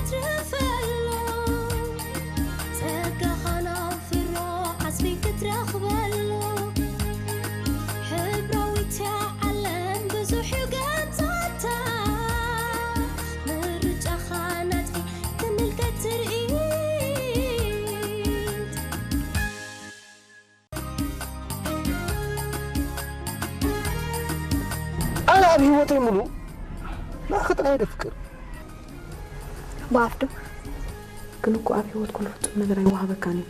ትረፈሉ ጸጋኻ ናፍሮ ዓስቢ ክትረኽበሉ ሕብራዊት እያ ዓለም ብዙሕ እዩ ገጻታ ምርጫኻ ናትኪ ትምልከት ትርኢት ኣነ ኣብ ህይወተይ ሙሉ ንኣኺ ጥራይ እየ ደፍቅር። ብኣፍ ዶ? ግን እኮ ኣብ ህይወት ኩሉ ፍጹም ነገር ኣይወሃበካን እዩ።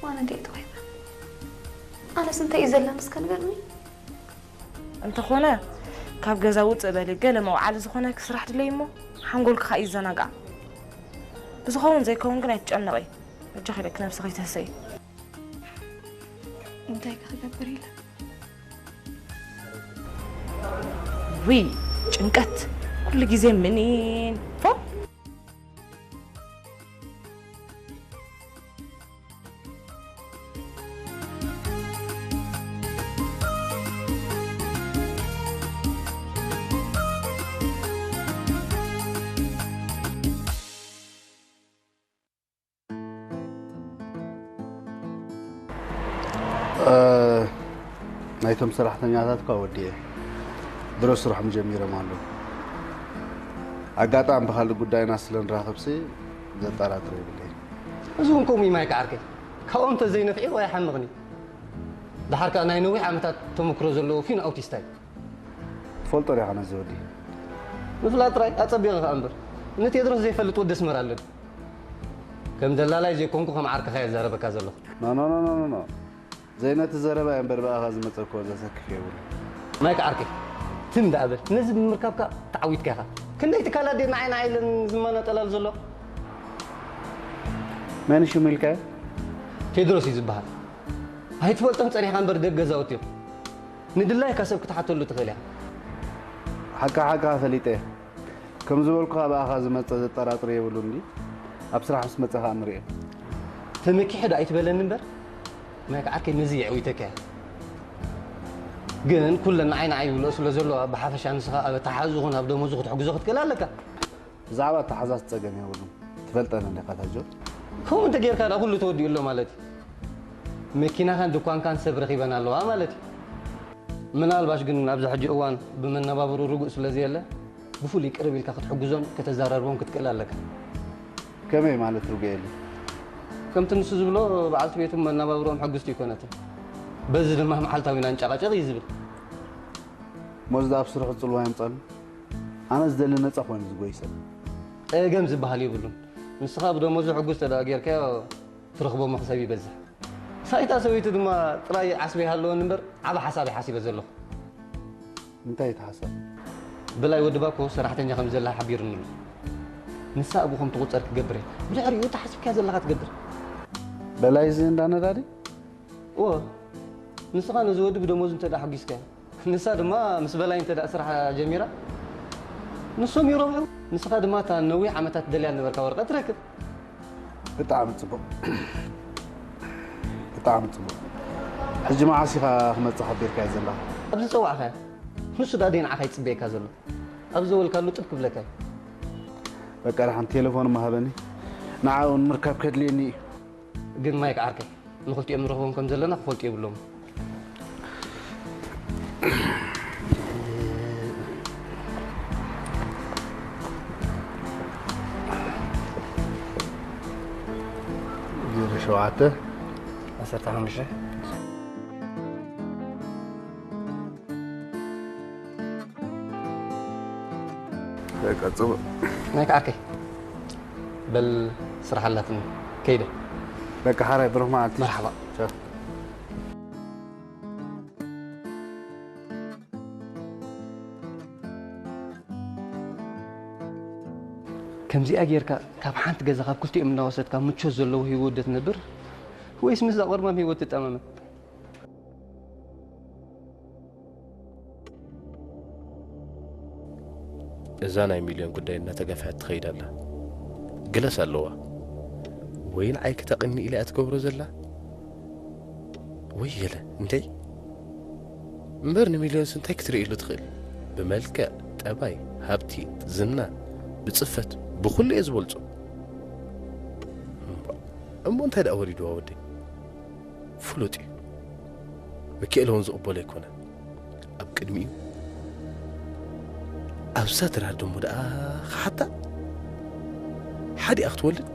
ዋና እንዲያ ተዋሂበ። ኣነስ እንታይ እዩ ዘላ እስከ ንገርኒ? እንተኾነ ካብ ገዛ ውፅእ በሊ፣ ገለ መውዓሊ ዝኾነኪ ስራሕ ድለይ እሞ ሓንጎልኪ ከዓ ይዘናጋዕ። ብዝኸውን ዘይከውን ግን ኣይትጨነቒ። በጃኺ ኢለኪ ነብስኺ ተህሰይ። እንታይ ክገብር ኢለ? ውይ ጭንቀት ኩሉ ግዜ ምኒን ፎ ናይቶም ሰራሕተኛታት እኳ ወዲኤ ድሮ ስርሖም ጀሚሮም ኣለዉ። ኣጋጣሚ ብኻልእ ጉዳይና ስለ ንራኸብሲ ዘጠራጥር የብለይ። እዚ እውን ከምኡ እዩ ማይክ ዓርከይ። ካብኦም ተዘይነፍዒ ኣይሓምቕን እዩ። ደሓር ከኣ ናይ ነዊሕ ዓመታት ተመክሮ ዘለዎ ፊኖ ኣውቲስታ እዩ። ትፈልጦ ዲኻ ነዚ ወዲ? ምፍላጥ ጥራይ ኣጸቢቐ ከኣ እምበር ንቴድሮስ ዘይፈልጥ ወዲ ኣስመራ ኣለኒ። ከም ደላላይ ዘይኮንኩ ከም ዓርክኻ እየ ዝዛረበካ ዘለኹ። ኖኖኖኖኖ ዘይነቲ ዘረባ እየ እምበር ብኣኻ ዝመጸ እኮ ዘሰክፍ የብሉ። ማይክ ዓርከይ ትም ደኣ በል። ነዚ ብምርካብካ ተዓዊትካ ኢኻ። ክንደይ ትካላት ድየ ንዓይ ንዓይ ኢለን ዝመናጠላሉ ዘሎ? መን ሽሙ ኢልካዮ? ቴድሮስ እዩ ዝበሃል። ኣይትፈልጦን ጸኒሕካ እምበር ደቂ ገዛውቲ እዮም። ንድላይካ ሰብ ክትሓተሉ ትኽእል ኢኻ። ሓቃ ሓቃ ፈሊጠ እየ። ከም ዝበልኩኻ ብኣኻ ዝመጸ ዘጠራጥር የብሉን ድዩ? ኣብ ስራሕ ምስ መጸኻ ንርእዮ። ተመኪሐ ዶ ኣይትበለኒ እምበር ማይክ ዓርከይ ነዚ የዕዊተካ እየ። ግን ኩለን ንዓይ ንዓይ ይብልኦ ስለ ዘለዋ ብሓፈሻ ንስኻ ኣብ ኣተሓሕዝኡ ይኹን ኣብ ደሞዙ ክትሕግዞ ክትክእል ኣለካ። ብዛዕባ ኣተሓሕዛስ ጸገም የብሉን። ትፈልጠኒ እንዲኻ ታጆ። ከምኡ እንተ ጌርካ ደኣ ኩሉ ተወዲኡ ኣሎ ማለት እዩ። መኪናኻን ድኳንካን ሰብ ረኺበን ኣለዋ ማለት እዩ። ምናልባሽ ግን ኣብዚ ሕጂ እዋን ብመነባብርኡ ርጉእ ስለ ዘየለ ብፍሉይ ቅርብ ኢልካ ክትሕግዞን ከተዘራርቦን ክትክእል ኣለካ። ከመይ ማለት ርጉእ የለ? ከምቲ ንሱ ዝብሎ በዓልቲ ቤቱ መነባብርኦም ሕጉስቲ ኣይኮነትን። በዚ ድማ መዓልታዊ ኢና ንጨቓጨቕ እዩ ዝብል። ሞዝ ደኣ ኣብ ስርሑ ጽልዋ የምጻሉ። ኣነ ዝደሊ ነጻ ኮይኑ ዝጎይ ሰብ። ጸገም ዝበሃል የብሉን። ንስኻ ብደሞዙ ሕጉስ ተደኣ ጌርካዮ ትረኽቦ መኽሰብ ይበዝሕ። ሳይታ ሰበይቱ ድማ ጥራይ ዓስቢ ይሃለወኒ እምበር ዓቢ ሓሳብ እየ ሓሲበ ዘለኹ። እንታይ እቲ ሓሳብ? በላይ ወዲ ባኮ ሰራሕተኛ ከም ዘላ ሓቢሩኒ ኣሎ። ንሳ ኣብኡ ከም ትቑጸር ክገብር እየ። ብድሕሪኡ እታ ሓሲብካያ ዘለኻ ትገብር። በላይ እዚ እንዳ ነዳዲ? እወ። ንስኻ ነዚ ወዲ ብደሞዙ እንተ ደኣ ሓጒስካዮ። ንሳ ድማ ምስ በላይ እንተ ደኣ ስራሕ ጀሚራ ንሶም ይረብሑ። ንስኻ ድማ እታ ነዊሕ ዓመታት ትደልያ ዝነበርካ ወረቐት ትረክብ። ብጣዕሚ ጽቡቕ። ብጣዕሚ ጽቡቕ። ሕጂ መዓስ ኢኻ ክመጽእ ሓቢርካዮ ዘለኻ? ኣብ ዝጸዋዕካዮ። ንሱ ደኣ ደይ ንዓኻ ይጽበየካ ዘሎ። ኣብ ዘበልካሉ ጥብ ክብለካ እዩ። በቃ ደሓን ቴሌፎን እሞ ሃበኒ። ንዓኡ ንምርካብ ከድልየኒ እዩ። ግን ማይክ ዓርከይ ንኽልቲኦም ንረኽቦም ከም ዘለና ክፈልጡ የብሎም። ዜሮ ሸውዓተ ዓሰርተ ሓሙሽተ በቃ ጽቡቕ። ናይ ከዓከይ በል ስራሕ ኣላትኒ ከይደ። በቃ ሓራይ ብሩኽ መዓልቲ። መርሓባ። ቻው። ከምዚኣ ጌርካ ካብ ሓንቲ ገዛ ካብ ክልቲኦም እናወሰድካ ምቾት ዘለዎ ህይወት ዶ ትነብር ወይስ ምስዛ ቆርማም ህይወት ትጠማመት? እዛ ናይ ሚልዮን ጉዳይ እናተገፍሐት ትኸይድ ኣላ። ግለስ ኣለዋ። ወይ ንዓይ ክተቕኒ ኢላ እያ ትገብሮ ዘላ? ወይ ገለ እንተይ እምበር ንሚልዮንስ እንታይ ክትርእየሉ ትኽእል? ብመልክዕ፣ ጠባይ፣ ሃብቲ፣ ዝና፣ ብጽፈት፣ ብኹሉ እየ ዝበልጾ። እሞ እንታይ ደኣ ወሪድዋ ወደይ? ፍሉጥ እዩ። ሚካኤል እውን ዝቕበሎ ኣይኮነን። ኣብ ቅድሚኡ ኣብዛ ድራር ደሞ ደኣ ክሓታ ሓዲኣ ክትወልድ።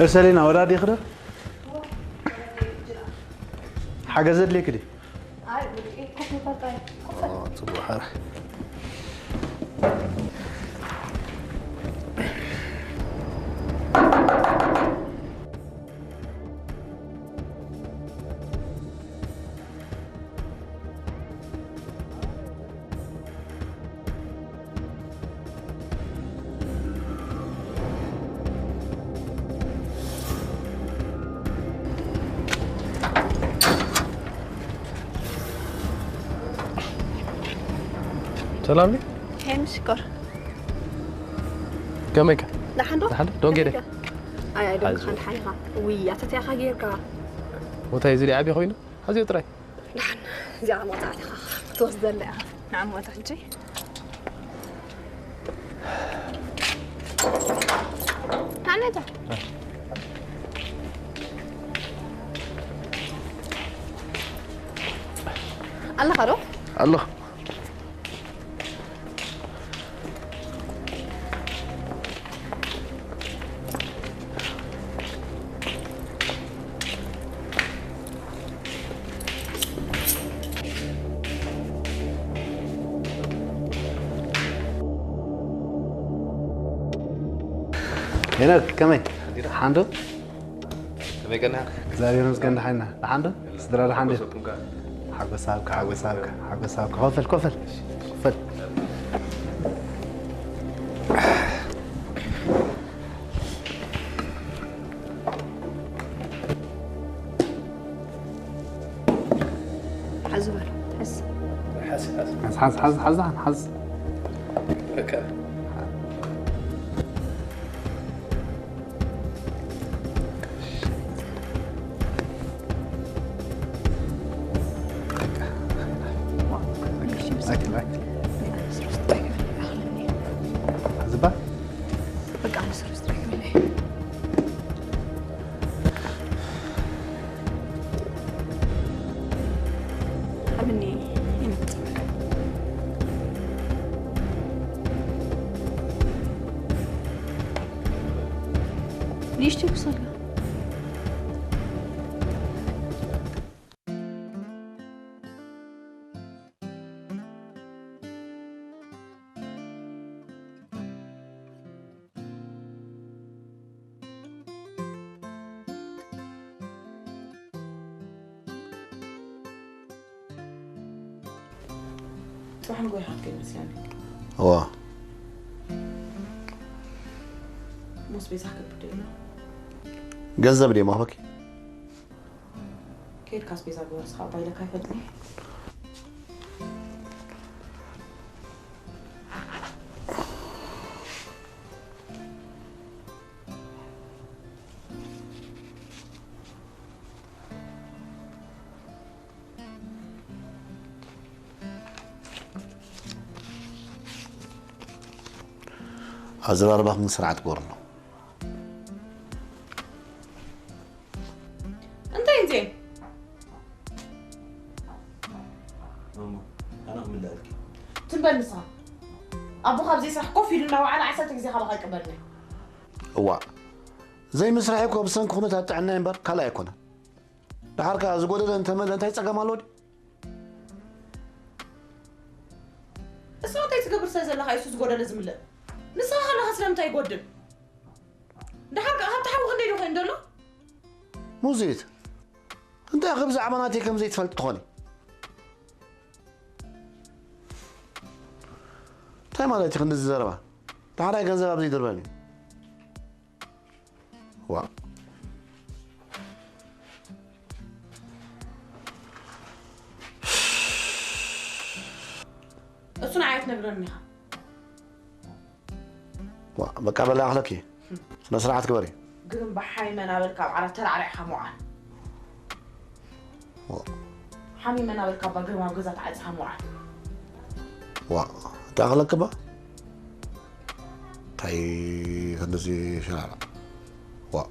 እርሰሊና ወዳ ዲኽዶ? ሓገዝ ኣድልየኪ ድዩ? ጽቡቕ ሓራ። ሰላም ድዩ? ሄም ሽኮር። ከመይካ? ደሓን ዶ? ደሓን ዶ? ዶንጌ ደ? ከመይካ? ኣይ፣ ኣይ፣ ዶንጌ ሓዙ። ሓን ሓይኻ። ውይ፣ ኣተትያኻ ጌርካ። ቦታይ እዚ ዓቢ ኮይኑ? ሓዝዮ ጥራይ። ደሓን፣ እዚኣ መቕጻዕቲ ኢኻ ክትወስደላ ኢኻ። ንዓ መቐጻዕቲ። ንዓ ነታ። ኣለኻ ዶ? ኣለኹ። ሄኖክ፣ ከመይ? ሓንዶ? ከመይ ቀና? እግዚኣብሔር ይመስገን፣ ደሓን ኢና። ደሓን ዶ? ስድራ ደሓን ድዩ? ሓጎስ ሃብካ፣ ሓጎስ ሃብካ፣ ሓጎስ ሃብካ። ኮፈል፣ ኮፈል፣ ኮፈል። ሓዙ በሉ፣ ሓዝ። ሓዝ፣ ሓዝ፣ ሓዝ፣ ሓዝ፣ ሓዝ፣ ሓዝ። በቃ። ኣክል፣ ኣክል። ዝባ? በቃ፣ ምስር ውስጥ ነው። ኣምኒ ይምጥ። ንእሽተይ ብሰላ። ጽባሕ ንግሆ ኢኻ ክትከይድ መስለኒ። እዋ። ሞስ ቤዛ ከብድ ኢሉ። ገንዘብ ድየ ማህበኪ? ከይድካ ኣስቤዛ ግበር፣ ንስኻ ኣባይ ኢለካ ኣይፈልጥን እየ። ኣዘራርባኹም ስርዓት ግበርሉ። እንታይ እንዜ ማማ ኣነ ክምልኣልኪ ትንበል ንስኻ ኣቦኻ ኣብ ዘይስራሕ ኮፍ ኢሉ እናወዓለ ዓሰርተ ግዜ ካባኻ ይቅበልና እዋ ዘይምስራሕ እኮ ብሰንኪ ኩነታት ጥዕና እምበር ካልእ ኣይኮነን። ደሓር ከኣ ዝጎደለ እንተመለ እንታይ ጸገም ኣለዎ ድዩ? እሱ እንታይ ትገብር ስለ ዘለኻ እዩ እሱ ዝጎደለ ዝምልእ ንስኻ ከለኻ ስለምንታይ ይጎድል ደሓር ከኣ ካብቲ ሓዊ ክንደይ ዶ ኮይኑ ዘሎ ሙዚት እንታይ ከ ብዛዕባ ናተይ ከም ዘይትፈልጥ ትኾኒ? እንታይ ማለት እዩ ክንዲ ዝዘረባ? ዳሕራይ ገንዘብ ኣብ ዘይድርበኒ። ዋ እሱ ንዓይ ኣይትነግረኒ ኢኻ ዋ በቃ በላ ኣኽለኪ ስነ ስርዓት ግበሪ። ግርም ብሓይመ ናበልካ ኣብ ዓራት ተራዕሪዕኻ ምውዓል። ሓሚመ ናበልካ ኣባ ግርም ኣብ ገዛ ተዓጺኻ ምውዓል። ዋ እንታይ ኣኽለኪ እባ? እንታይ ክንድዚ ሸራራ ዋ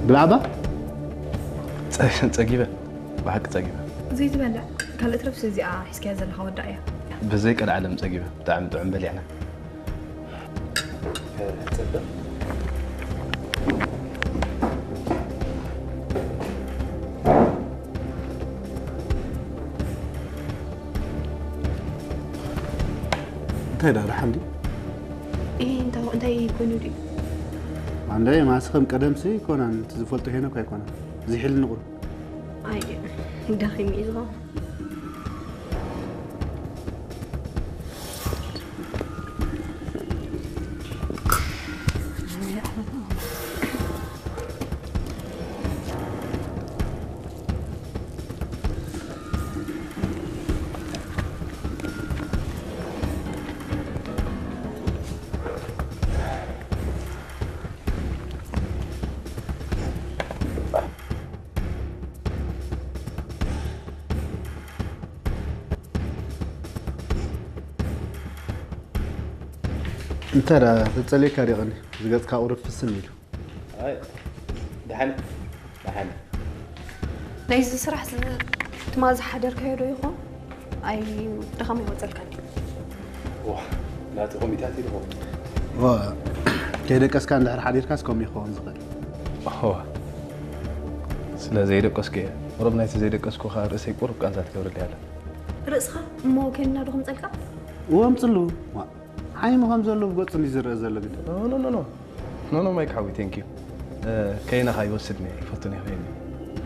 ብላዕባ ጸጊበ ብሓቂ ጸጊበ ዘይትበልዕ ካልእ ትረፍሲ እዚኣ ሒዝካያ ዘለኻ ወዳእ እያ ብዘይ ቀልዓለም ጸጊበ ብጣዕሚ ጥዑም በሊዕና እንታይ ዳ ደሓን ድዩ? እንታይ እንታይ ኮይኑ ድዩ? ኣንዳይ ማስኸም ቀደምሲ ይኮናን እቲ ዝፈልጦ ሄኖክ ኣይኮነን። ዝሒልኒ ቁሩብ። ኣይ ደኺሙ እዩ ዝኸውን። እንታይ ደኣ ተጸልየካ ድዩ ቀኒ ዝገጽካ ቁሩብ ፍስም ኢሉ ደሓን ደሓን ናይዚ ስራሕ ትማ ዝሓደርካዮ ዶ ይኾን ኣይ ድኻም ይወፀልካ ድዩ ዋ ናቲ ኮሚታት ኢልኹም ከይደቀስካ እንድሕር ሓዲርካስ ከምኡ ይኸውን ዝኽእል ስለ ዘይደቀስኩ እየ ቁሩብ ናይቲ ዘይደቀስኩ ከዓ ርእሰይ ቁሩብ ቃንዛ ትገብርለይ ኣላ ርእስኻ እሞ ከይንና ዶ ከምፀልካ እወ ምፅሉ ዓይኑ ከም ዘሎ ብገጹ እንዲ ዝረአ ዘሎ ግዲ ኖ ኖ ኖ ኖ ኖ ማይክ ሓዊ ቴንክ ዩ ከይናኻ ይወስድኒ ይፈቱን ይኽእል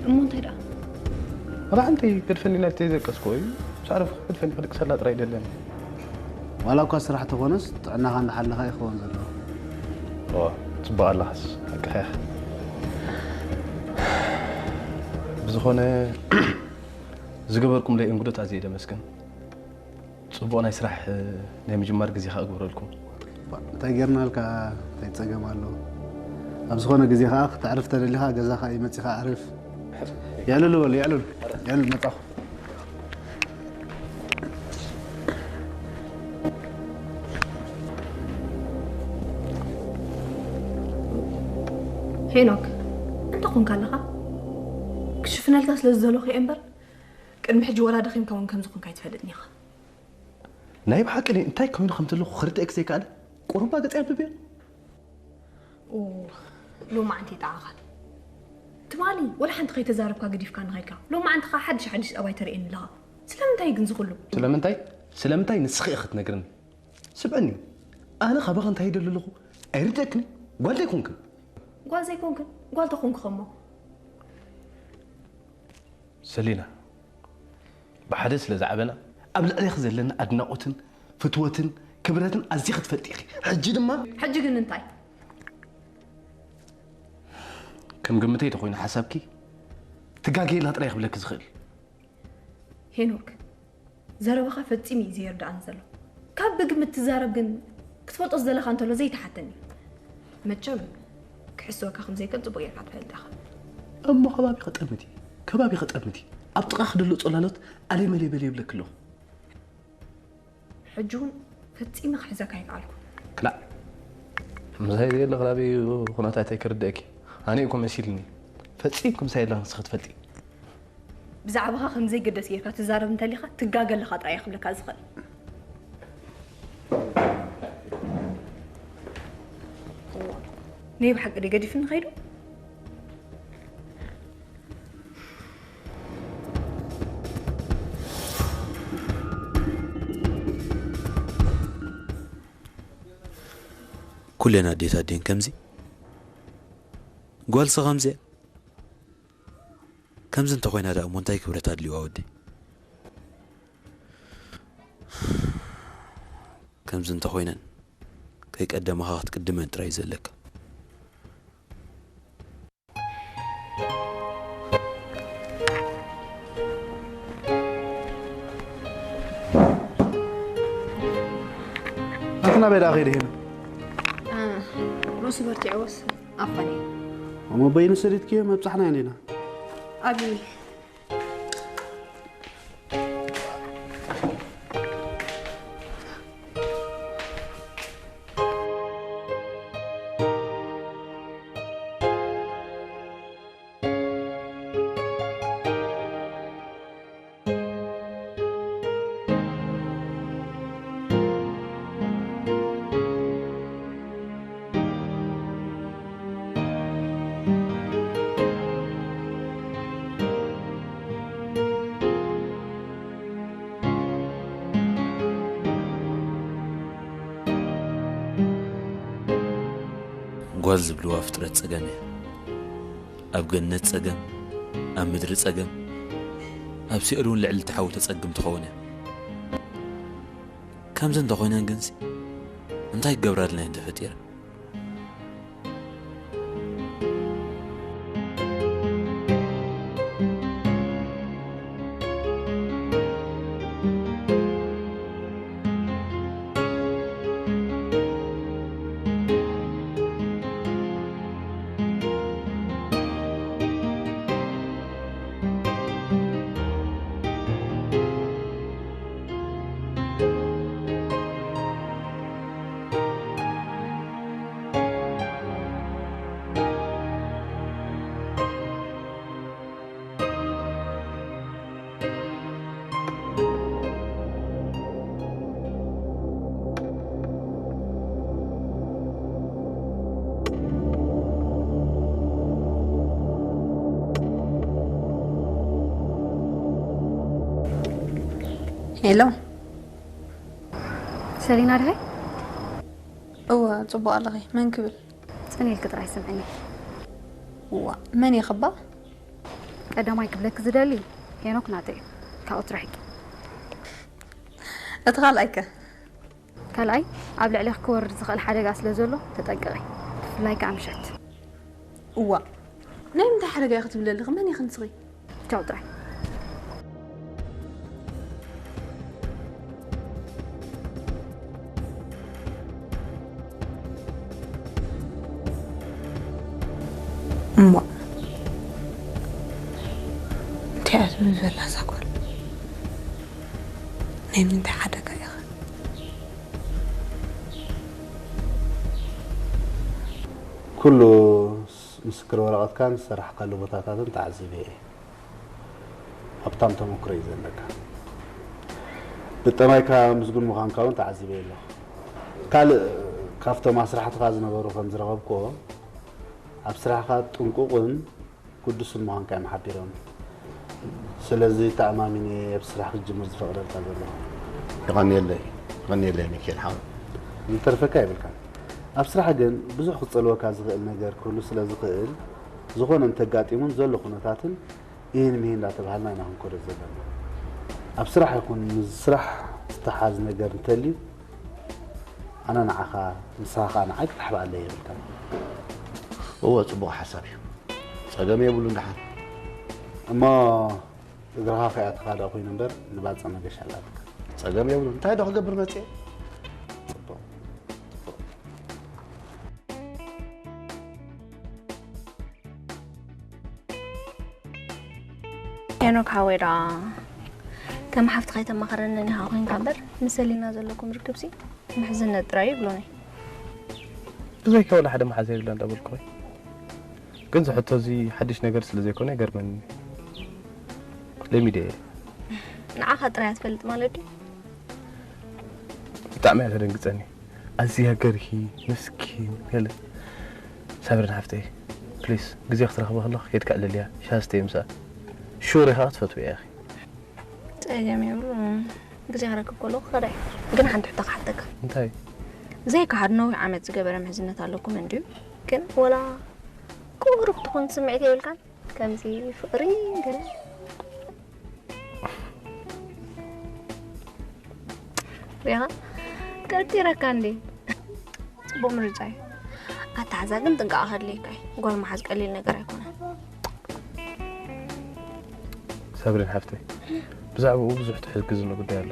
እሞ እንታይ ደኣ ኣባዕንተይ ገድፈኒ ናብቲ ዘይደቀስኮ እዩ ሳዕሪ ገድፈኒ ክድቅሰላ ጥራይ ደለኒ ዋላ እኳ ስራሕ ተኾነስ ጥዕናኻ እንዳሓለኻ ይኸውን ዘለዎ ጽቡቕ ኣለኻስ ሓቅኻ ኢኻ ብዝኾነ ዝገበርኩምለይ እንግዶት ኣዝየ ደመስግን ጽቡቕ ናይ ስራሕ ናይ ምጅማር ግዜ ከኣ ግበረልኩም። እንታይ ጌርናልካ እንታይ ጸገም ኣሎ? ኣብ ዝኾነ ግዜ ከኣ ክተዕርፍ ተደሊኻ ገዛኻ እዩ መጺኻ ኣዕርፍ። የዕልሉ በሉ የዕልሉ የዕልሉ መጻኹ። ሄኖክ እንተ ኾንካ ኣለኻ ክሽፍነልካ ስለ ዝደለኹ እየ እምበር ቅድሚ ሕጂ ወላ ደኺምካ እውን ከም ዝኾንካ ኣይትፈልጥን ኢኻ። ናይ ብሓቂ እኔ እንታይ ኮይኑ ከም ዘለኹ ክርድኣኪ ዘይከኣለ ቁሩባ ገጸይ ኣንብብዮ። ኡ፣ ሎማዓንቲ ይጠዓኻ። ትማሊ ወላ ሓንቲ ከይተዛረብካ ገዲፍካ ንኸይድካ፣ ሎማዓንቲ ኸዓ ሓድሽ ሓድሽ ጠባይ ተርእየኒ ኣለኻ። ስለምንታይ ግን ዝኹሉ? ስለምንታይ? ስለምንታይ ንስኺ ኢኺ ክትነግርኒ? ስምዕኒ፣ ኣነ ካባኺ እንታይ ይደሊ ኣለኹ? ኣይርደክን። ጓል ዘይኮንክን። ጓል ዘይኮንክን? ጓል ተኾንኩ ኸሞ? ሰሊና፣ ብሓደ ስለ ዝዓበና፣ ኣብ ልዕሌኺ ዘለና ኣድናቖትን ፍትወትን ክብረትን ኣዚኺ ትፈልጢ ኢኺ። ሕጂ ድማ ሕጂ ግን እንታይ? ከም ግምተይ ተኾይኑ ሓሳብኪ፣ ትጋገየላ ጥራይ ክብለኪ ዝኽእል። ሄኖክ፣ ዘረባኻ ፈጺሙ እዩ ዘየርድኣኒ ዘሎ። ካብ ብግምት ትዛረብ ግን ክትፈልጦ ዝደለኻ እንተሎ ዘይትሓተኒ። መቸም ክሕስወካ ከም ዘይክእል ጽቡቕ ጌርካ ትፈልጥ ኢኻ። እሞ ከባቢ ከጠምቲ፣ ከባቢ ከጠምቲ። ኣብ ጥቓ ክደሎ ጸላሎት ኣለይ መለይ በለይ ይብለኪ ኣለኹ። ሕጂ እውን ፈጺመ ክሕዘካ ኣይከኣልኩ። ክላእ፣ ምሳይ ዘየለ ክላቢ ኩነታተይ ክርደእኪ። ኣነ እኮ መሲልኒ። ፈጺምኪ ምሳይ የለን ንስኺ ትፈልጢ። ብዛዕባኻ ከም ዘይገደስ ጌርካ ትዛረብ እንተሊኻ ትጋገ ኣለኻ ጥራይ እየ ክብለካ ዝኽእል። ናይ ብሓቂ ድዩ ገዲፍኒ ከይዱ? ኩለን ኣዴታት ድየን ከምዚ? ጓልሲ ከምዚ እያ? ከምዚ እንተኾይና ደኣ እሞ እንታይ ክብረት ኣድልይዋ ወደይ? ከምዚ እንተኾይነን ከይቀደማኻ ክትቅድመን ጥራይ እዩ ዘለካ። ኣትና ቤዳ ኸይደ ሄኖ። ርእሱ በርቲዕዎስ ኣፋኒ። እሞ በይኑ ሰዲድክዮ መብጻሕና ኢና። ኣብይ። ጓል ዝብልዋ ፍጥረት ጸገም እያ። ኣብ ገነት ጸገም፣ ኣብ ምድሪ ጸገም፣ ኣብ ሲኦል እውን ልዕሊ እቲ ሓዊ ተጸግም ትኸውን እያ። ከምዚ እንተኾይነን ግንሲ እንታይ ክገብራልና እየን ተፈጢረን? ሄሎ። ሰሊና ድሃይ? እወ፣ ጽቡቕ ኣለኺ። መን ክብል? ጽን ኢልኪ ጥራይ ስምዕኒ። እዋ፣ መን እየ ኸባ? ቀዳማይ ክብለኪ ዝደሊ ሄኖክ ናተይ እዩ። ካብኡ ትርሕቂ። እቲ ካልኣይከ? ካልኣይ፣ ኣብ ልዕሌኺ ክወርድ ዝኽእል ሓደጋ ስለ ዘሎ ተጠንቀቒ። ብፍላይ ከኣ ምሸት። እዋ፣ ናይ ምንታይ ሓደጋ ኢኺ ትብሊ ኣለኺ? መን ኢኺ ንስኺ? ቻው ጥራይ። እሞ እንታይ እያ ትብል ዘላ እዛ ጓል? ናይ ምንታይ ሓደጋ ኢኻ? ኩሉ ምስክር ወረቐትካን ዝሰራሕካሉ ቦታታትን ተዓዚበ እየ። ሃብታም ተመክሮ እዩ ዘለካ። ብጠማይካ ምስጉን ምዃንካ እውን ተዓዚበ ኣለኹ። ካልእ ካብቶም ኣስራሕትኻ ዝነበሩ ከም ዝረኸብክዎ፣ ኣብ ስራሕኻ ጥንቁቕን ግዱስን ምዃንካ እዮም ሓቢሮም። ስለዚ ተኣማሚነ እየ ኣብ ስራሕ ክትጅምር ዝፈቕደልካ ዘለኹ። የቐንየለይ፣ የቐንየለይ ሚካኤል ሓው። ዝተርፈካ የብልካን። ኣብ ስራሕ ግን ብዙሕ ክጸልወካ ዝኽእል ነገር ክህሉ ስለ ዝኽእል፣ ዝኾነ እንተጋጢሙን ዘሎ ኩነታትን ኢሂን ሚሂን እንዳተባሃልና ኢና ክንከዶ ዘለና። ኣብ ስራሕ ይኹን ምስ ስራሕ ዝተሓዝ ነገር እንተልዩ፣ ኣነ ንዓኻ፣ ንስኻ ኸኣ ንዓይ ክትሓብኣለይ የብልካን። እወ፣ ጽቡቕ ሓሳብ እዩ። ጸገም የብሉን ደሓን። እሞ እግርኻ ከይኣተኻ ደኣ ኮይኑ እምበር፣ ንባጽዕ መገሻ ኣላትካ። ጸገም የብሉን። እንታይ ዶ ክገብር መጽየ? ጽቡቕ። ጽቡቕ። ሄኖክ ሓወይ ደኣ ከም ሓፍቲ ከይተማኸረንን ኢኻ ኮይንካ እምበር፣ ምስ ሰሊና ዘለኩም ርክብሲ ምሕዝነት ጥራይ እዩ ይብሎኒ። ብዘይካ ወላ ሓደ መሓዛ የብላ እንዳበልኩ ወይ ግን ዝሕቶ እዚ ሓድሽ ነገር ስለ ዘይኮነ ይገርመኒ። ለሚደ እየ። ንዓኻ ጥራይ እያ ትፈልጥ ማለት ድዩ? ብጣዕሚ እያ ተደንግጸኒ። ኣዝያ ገርሂ፣ ምስኪን፣ ገለ። ሳብሪን ሓፍተይ፣ ፕሊስ፣ ግዜ ክትረኽቢ ከለኺ ኬድካ ዕለልያ፣ ሻሂ ስተይ ምሳኣ። ሹር ኢኻ ክትፈትውያ ኢኺ። ጸገም የብሉን። ግዜ ክረክብ ከለኹ ክኸዳ እየ። ግን ሓንቲ ሕቶ ክሓተካ። እንታይ? ዘይከሓድ ነዊሕ ዓመት ዝገበረ ምሕዝነት ኣለኩም እንድዩ። ግን ወላ ቁሩብ ትኹን ስምዒት የብልካን? ከምዚ ፍቕሪ ገለ ሪኻ ቀርጢረካ እንዴ? ጽቡቕ ምርጫ እዩ። ኣተሓዛ ግን ጥንቃቐ ከድልየካ እዩ። ጓል ምሓዝ ቀሊል ነገር ኣይኮነን። ሳብሪን ሓፍተይ፣ ብዛዕባኡ ብዙሕ ትሕግዝኒ ጉዳይ ኣሎ።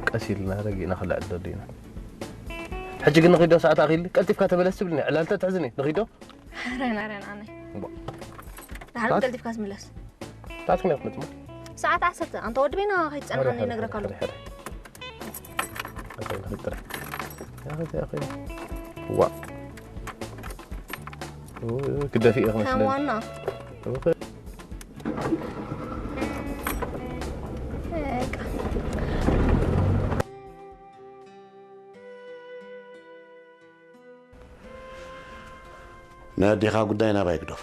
ቀስ ኢልና ረጊእና ክልዕል ደሊና። ሕጂ ግን ንኺዶ ሰዓት ኣኺል ቀልጢፍካ ተመለስ ትብልኒ ዕላል ተትሕዝኒ ንኺዶ? ረና ረና ኣነ ዳሓር ቀልጢፍካ ትምለስ። ታትኩም ያፍለጥሞ ሰዓት ዓሰርተ ኣንተ ወዲ ቤና ከይትጸንሓኒ ይነግረካ ኣለኹ። ዋ ግደፊ ኢኹም ከም ዋና ናይ ኣዴኻ ጉዳይ ናባይ ግደፎ።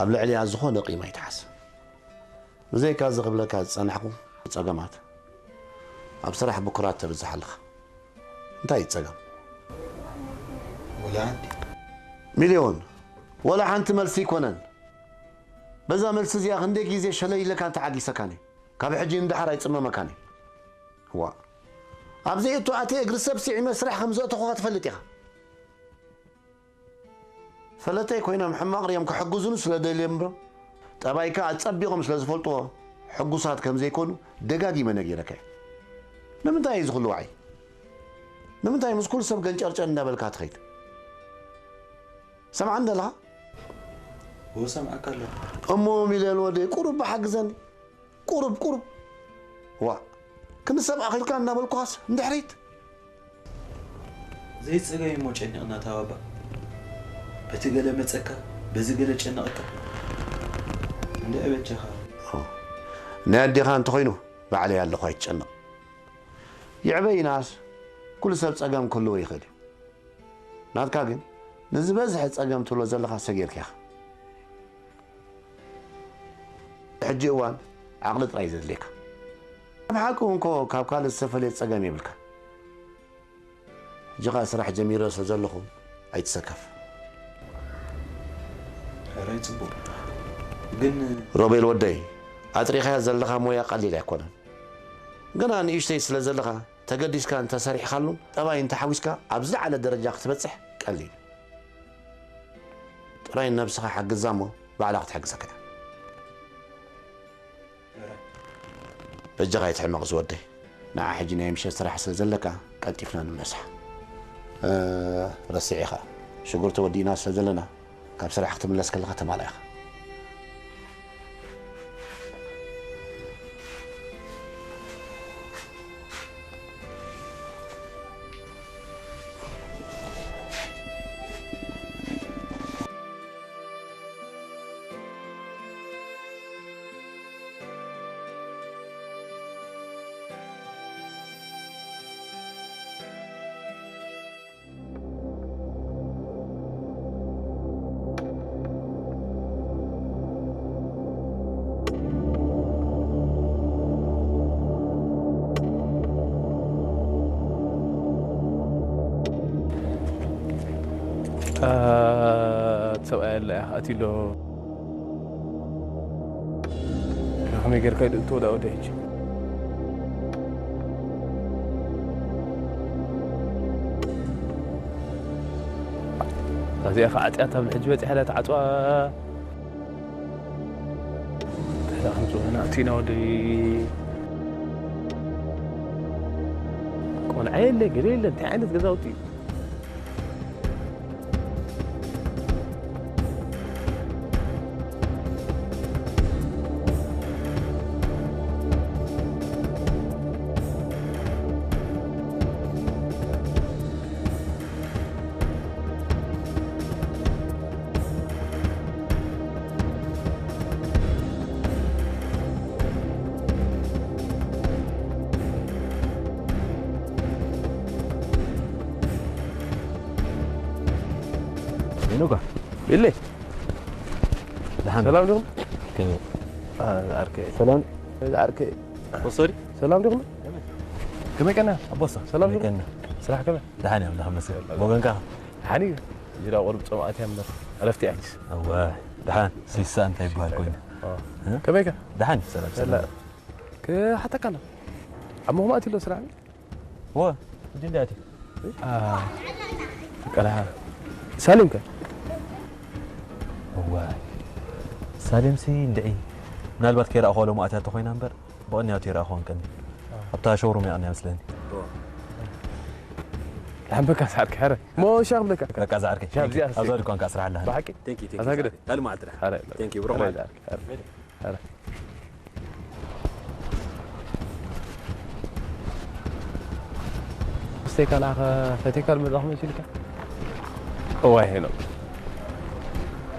ኣብ ልዕሊኣ ዝኾነ ቂም ኣይትሓዝ። ብዘይካ እዚ ክብለካ ዝጸናሕኩ ጸገማት፣ ኣብ ስራሕ ብኩራት ተብዝሕ ኣለኻ። እንታይ እዩ ጸገም? ወላ ሓንቲ። ሚልዮን፣ ወላ ሓንቲ መልሲ ኣይኮነን። በዛ መልሲ እዚኣ ክንደይ ግዜ ሸለል ኢለካን ተዓጊሰካን እየ። ካብ ሕጂ ንደሓር ኣይጽመመካን እየ። ዋእ። ኣብ ዘይእቱ ኣትየ እግሪ ሰብ ስዒመ ስራሕ ከም ዘእተኹኻ ትፈልጥ ኢኻ። ፈለጠይ ኮይኖም ሕማቕ ርዮም ክሕግዙኒ ስለ ደልዮም እምበር፣ ጠባይካ ኣጸቢቖም ስለ ዝፈልጥዎ ሕጉሳት ከም ዘይኮኑ ደጋጊመ ነጊረካ እየ። ንምንታይ እዩ እዚ ኩሉ ዋዒ? ንምንታይ ምስ ኩሉ ሰብ ገንጨርጨር እንዳበልካ ትኸይድ? ሰምዓኒ ደለኻ? እወ ሰምዓካ ኣለኹ። እሞ ሚልዮን ወደይ ቁሩብ ብሓግዘኒ። ቁሩብ ቁሩብ ዋእ ክንዲ ሰብ ኣኺልካ እናበልኩኻስ ንድሕሪት። ዘይጸገም እሞ ጨኒቕና ታባባ። በቲ ገለ መጸካ በዚ ገለ ጨነቐካ። እንድዒ በጃኻ። ናይ ኣዴኻ እንተኾይኑ ባዕለይ ኣለኹ ኣይትጨነቕ። ይዕበ ኢናስ ኩሉ ሰብ ጸገም ክህልዎ ይኽእል እዩ። ናትካ ግን ንዝበዝሐ ጸገም ትብሎ ዘለኻ ሰጊርካ ኢኻ። ሕጂ እዋን ዓቕሊ ጥራይ እዩ ዘድልየካ። ኣብ ሓቂ እውን እኮ ካብ ካልእ ዝተፈለየ ጸገም የብልካ። ሕጂ ኸኣ ስራሕ ጀሚረ ስለ ዘለኹ ኣይትሰከፍ። ሕራይ ጽቡቕ ግን ሮቤል ወደይ ኣጥሪኻያ ዘለኻ ሞያ ቀሊል ኣይኮነን። ግና ንእሽተይ ስለ ዘለኻ ተገዲስካ እንተሰሪሕካሉን ጠባይ እንተሓዊስካ ኣብ ዝለዓለ ደረጃ ክትበጽሕ ቀሊል እዩ። ጥራይ ነብስኻ ሓግዛ እሞ ባዕላ ክትሕግዘካ እያ። በጃኻ ኣይትሕመቕ ዝወደይ። ንዓ ሕጂ ናይ ምሸት ስራሕ ስለ ዘለካ ቀልጢፍና ንመሳሕ። ረሲዕ ኢኻ። ሽጉር ተወዲእና ስለ ዘለና ካብ ስራሕ ክትምለስ ከለኻ ተማልኣ ኢኻ። ሰብኣይ ኣለ ኣትሎ። ከመይ ጌርካ ኢሉ እትወዳ ወደ ሕጂ? እዚኣ ከዓ ዓፅያታ ኣብ ሕጂ በፂሓ እላ ትዓፅዋ። እንታይ ደኣ ከምፅኡ ኢና እቲና ወደይ? ቆልዓ የለ፣ ገለ የለ፣ እንታይ ዓይነት ገዛውቲ እዩ? ሄኖካ። ኢለ። ደሓን። ሰላም ዲኹም? ከመይ? አ፣ ዝዓርከይ። ሰላም። ዝዓርከይ። ወሶሪ? ሰላም ዲኹም? ከመይ ቀና? ኣቦሳ። ሰላም ከመይ ዲኹም? ቀና? ስራሕ ከመይ? ደሓን እዮም፣ ደሓን መስገን። ብወገንካ? ደሓን እዩ። ጅራ ቁሩብ ጾም ኣትያ እምበር፣ ዕረፍቲ እያ ሕጂስ። እወ፣ ደሓን። ሲሳ እንታይ ይበሃል ኮይኑ? እ? እ? ከመይ ከ? ደሓን፣ ሰላም፣ ሰላም። ሰላም። ክሓተካ ኣሎ። ኣብ መኹም ኣትዩ ኣሎ ስራሕ? እወ፣ ሕጂ እንድያ ኣትዩ። አ፣ ቀልዓ። ሳሌም ከ? እወ፣ ሳሌምሲ እንድዒ። ምናልባት ከይረኣኹዋ ሎሚ ኣትያ ተኾይና እምበር፣ ብቕንያቱ ይረኣኹዋ እንቀኒ። ኣብታ ሾውሩም እያ ቅንያ መስለኒ። እወ። ደሓን በቃ ሰዓት ክሕረ። ሞ ሻ ክብለካ። በቃ ዝዓርከይ። ሻ ኣብዚኣ ኣብዛ ድኳን ከኣ ስራሕ ኣለሃኒ። ብሓቂ? ቴንኪ፣ ቴንኪ፣ ኣዛ ግደ። ዝዓርከይ። ካልእ መዓልቲ ደሓን። ኣረ፣ ቴንኪ፣ ብሩኽ ኣረ፣ መዓልቲ። ዝዓርከይ፣ ኣረ። ኣረ። ስተይ ካልኣኸ ፈቴካ ልመጻኹ መሲልካ? እዋይ ሄኖክ።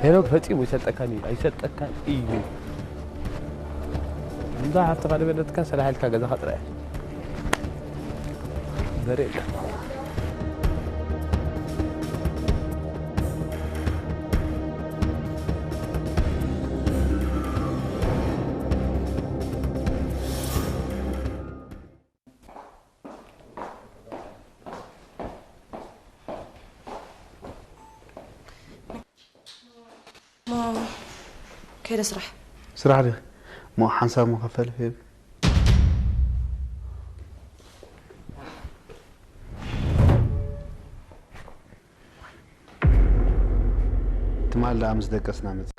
ሄኖክ ፈጺሙ ይሰልጠካን እዩ፣ ኣይሰልጠካን እዩ። እንዳ ሃብትኻ ድበለትካ ሰላሕ ኢልካ ገዛኻ ጥራይ። በሬ የለ። እሞ ከይደ ስራሕ። ስራሕ ዲኺ? እሞ ሓንሳብ መኸፈሊ ፌብ። ትማል ደኣ ምስ ደቀስና መጽ-